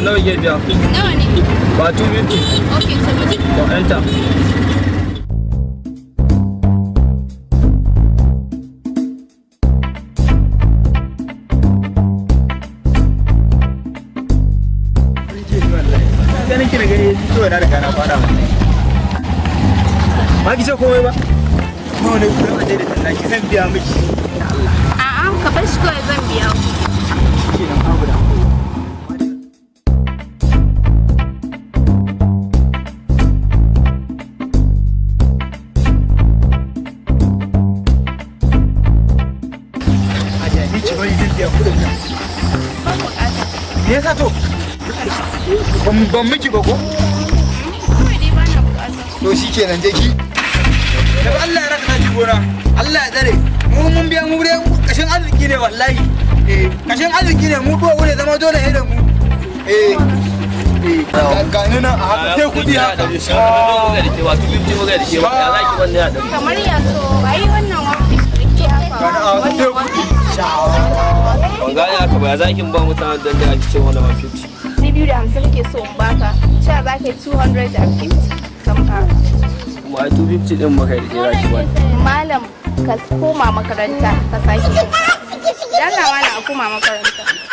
Nawa ke biya? Nawa ne? Ba 250. Okay, to mu je. To, enter. Ganin ki na gani kawai na riga na fara wannan. Ba ki ce komai ba. Nawa ne kudin a daidaita naki? Zan biya miki. A'a, ka bar shi kawai, zan biya ku. Kenan babu da. Hajiya, ni ki bari, zan biya kudin nan. Ban bukata. Me yasa to? Ban miki ba ko? Kawai dai bana bukata. To shikenan, je ki. Daga Allah ya raka taki gona. Allah ya tsare. Mu mun biya, mu dai kashin arziki ne wallahi. Eh, kashin arziki ne mu, duwa ne zama dole ne da mu. Eh. Eh, ga ni nan a haka sai kudi haka. Muka da ke ba 250 muka da ke ba, ya zaki wannan ya 100? Kamar ya so, ai wannan 150 haka. Ga ni a haka sai kudi. Ban gane haka ba, ya zaki ba mutanen dan da ake ce wannan 150? 250 kake so in baka. Cewa za ka yi 250. Kamar. Kuma ai 250 din muka da ke zaki ba. Malam, ka koma makaranta ka sake. Dalla malam, a koma makaranta.